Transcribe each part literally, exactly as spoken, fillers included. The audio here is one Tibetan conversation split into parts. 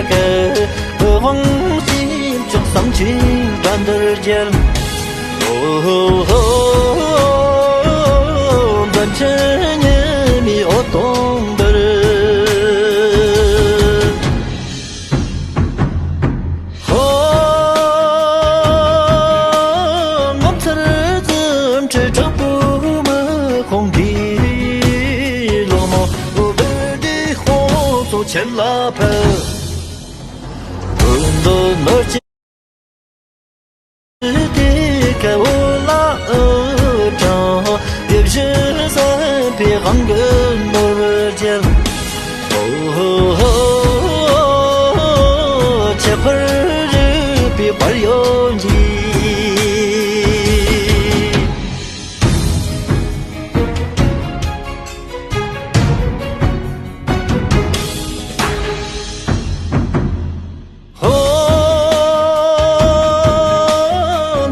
དབང་སྲིད་མཆོག་བསམ་ཆེན་དགྲ་འདུལ་རྒྱལ། ཨོ་ཧོ་ཧོ། མཛད་འཕྲིན་ཉི་མའི་འོད་སྟོང་འབར། ཧོ། ངོ་མཚར་འཛུམ་ཁྲིད་དྲག་པོའི་མི་དཔུང་གིས། ལོ་མང་བོད་འདི་དཔུང་ཚོགས་ཆེན་ལ་ཕེབས། བོད་འདི་ནོར་གྱི་དེ་ཁ་འོ་ལ་འུར་དྲངས། ཡིད་བཞིན་བསམ་པའི་དབང་གིས་ནོར་བུ་རྒྱལ། ཁྱད་པར་རིག་པའི་དཔལ་ཡོན་གྱིས། ཧོ།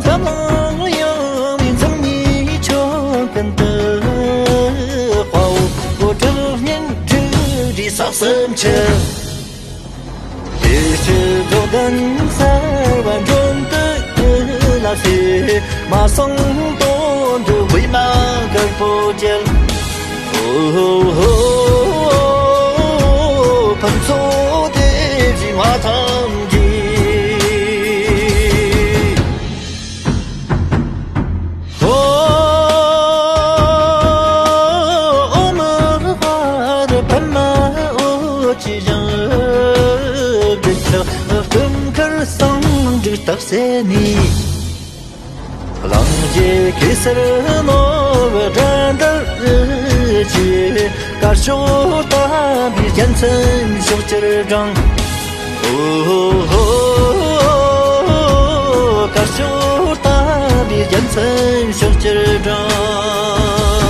འཛམ་གླིང་ཡང་མིན་འཛམ་གཉིས་ཆོས་ཀུན་ཏུ། དཔའ་བོ་གྲགས་སྙན་སྒྲོག་རེ་ས་གསུམ་མཆེད། བདེ་སྐྱིད་རྫོགས་ལྡན་གསལ་བ་མགྲོན་དུ་ལ་ཕེབས། མ་སངས་དོན་དུ་བི་མ་དཀར་པོ་རྒྱལ། ཨོ་ཧོ་ཧོ། ཕུན་ཚོགས་བདེ་བའི་མངའ་ཐང་གི། ཧོ། ཨོ་མ་ཧ་ར་པདྨ་འོད་ཀྱི་ཞིང་། བདེ་ཆགས་སྐུ་མཁར་གསང་སྒྲུབ་རྟགས་གསལ་ནས། གླིང་རྗེ་གེ་སར་ནོར་བུ་དགྲ་འདུལ་གྱི། དཀར་ཕྱོགས་དམ་པའི་རྒྱལ་མཚན་ཕྱོགས་བཅུར་བསྒྲེངས། ཨོ་ཧོ་ཧོ། དཀར་ཕྱོགས་དམ་པའི་རྒྱལ་མཚན་ཕྱོགས་བཅུར་བསྒྲེངས།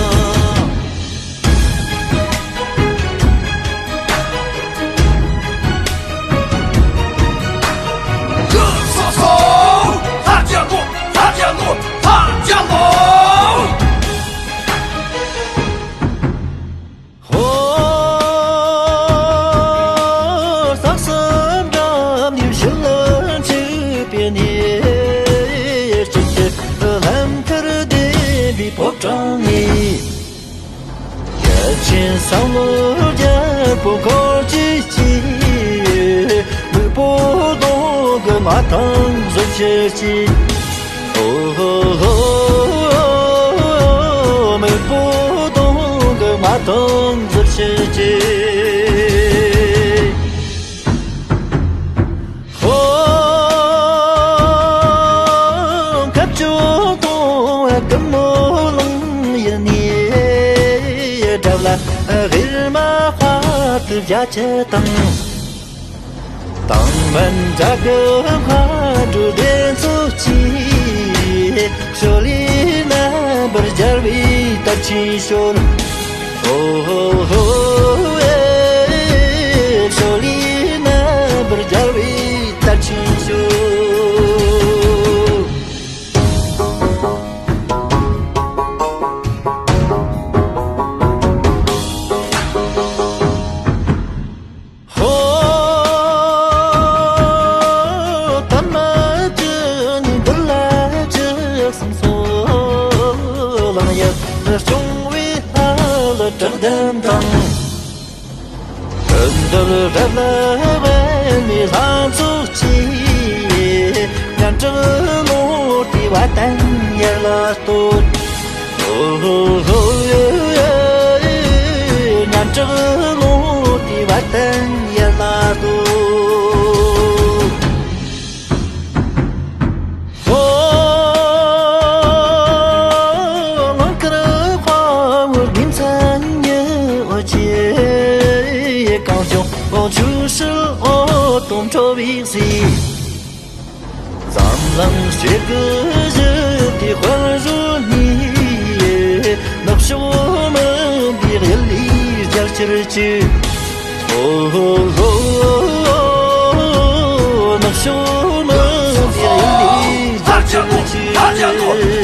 ཧོ། ས་གསུམ་འགྲམ་ནས་ཞི་ལུ་འཆིབས་པའི་གནས། སྤྱི་ཁྱབ་ལམ་ཁར་བདེ་བའི་ཕོ་བྲང་ནས། རྒྱལ་ཆེན་བསམ་བློ་རྒྱལ་པོ་འཁོར་བཅས་ཀྱིས། མི་བོ་གདོང་གི་མ་ཐང་བཟོ་ཕྱིར་གྱིས། ཨོ་ཧོ་ཧོ། མི་བོ་གདོང་གི་མ་ཐང་བཟོ་ཕྱིར་གྱིས། ཧོ། མཁའ་སྤྱོད་སྟོང་བ་ཀུན་མོ་ལང་ཡི་ནས། དགྲ་བླ་གཡེར་མ་དཔའ་བརྟུལ་བརྒྱ་བྱིན་དང་། དང་མན་དགྲ་བགེགས་མཁའ་འགྲོ་སྡེ་ཚོགས་ཀྱིས། ཞོ་ལི་རྣམ་པར་རྒྱལ་བའི་དར་ཆེན་ཤོར། ཧོ་ཧོ་ཧོ། ཨེ། ཞོ་ལི་རྣམ་པར་རྒྱལ་བའི་དར་ཆེན་ཤོར། ཧོ། ཐ་མ་ཅི་ནི་འདི་ལ་ཅི་གསུངས་སོ། ལང་ཡབ་སྐྱོང་བའི་ལྷ་ལ་བཀྲག་ལྡན་དང་། ཀུན་འདུལ་རབ་ལ་བརྟན་མའི་ལྷ་ཚོགས་ཀྱིས། སྙན་གྲགས་ནོར་བུའི་བ་དན་ཡར་ལ་གཏོད། ཨོ་ཧོ་ཧོ། སྙན་གྲགས་ནོར་བུའི་བ་དན་ཡར་ལ་གཏོད། ཧོ། ངང་དཀར་དཔའ་བོའི་དགེ་མཚན་ཉི་འོད་ཀྱིས། གངས་ལྗོངས་ཆུ་སྲིན་འོད་སྟོང་འཕྲོ་བའི་གཟིས། འཛམ་གླིང་སྐྱེ་དགུའི་གཞི་དེ་དཔལ་རོལ་ནས། ནག་ཕྱོགས་མུན་པའི་གཡུལ་ལས་རྒྱལ་ཕྱིར་གྱུར། ཨོ་ཧོ་ཧོ། ནག་ཕྱོགས་མུན་པའི་གཡུལ་ལས་རྒྱལ་ཕྱིར་གྱུར།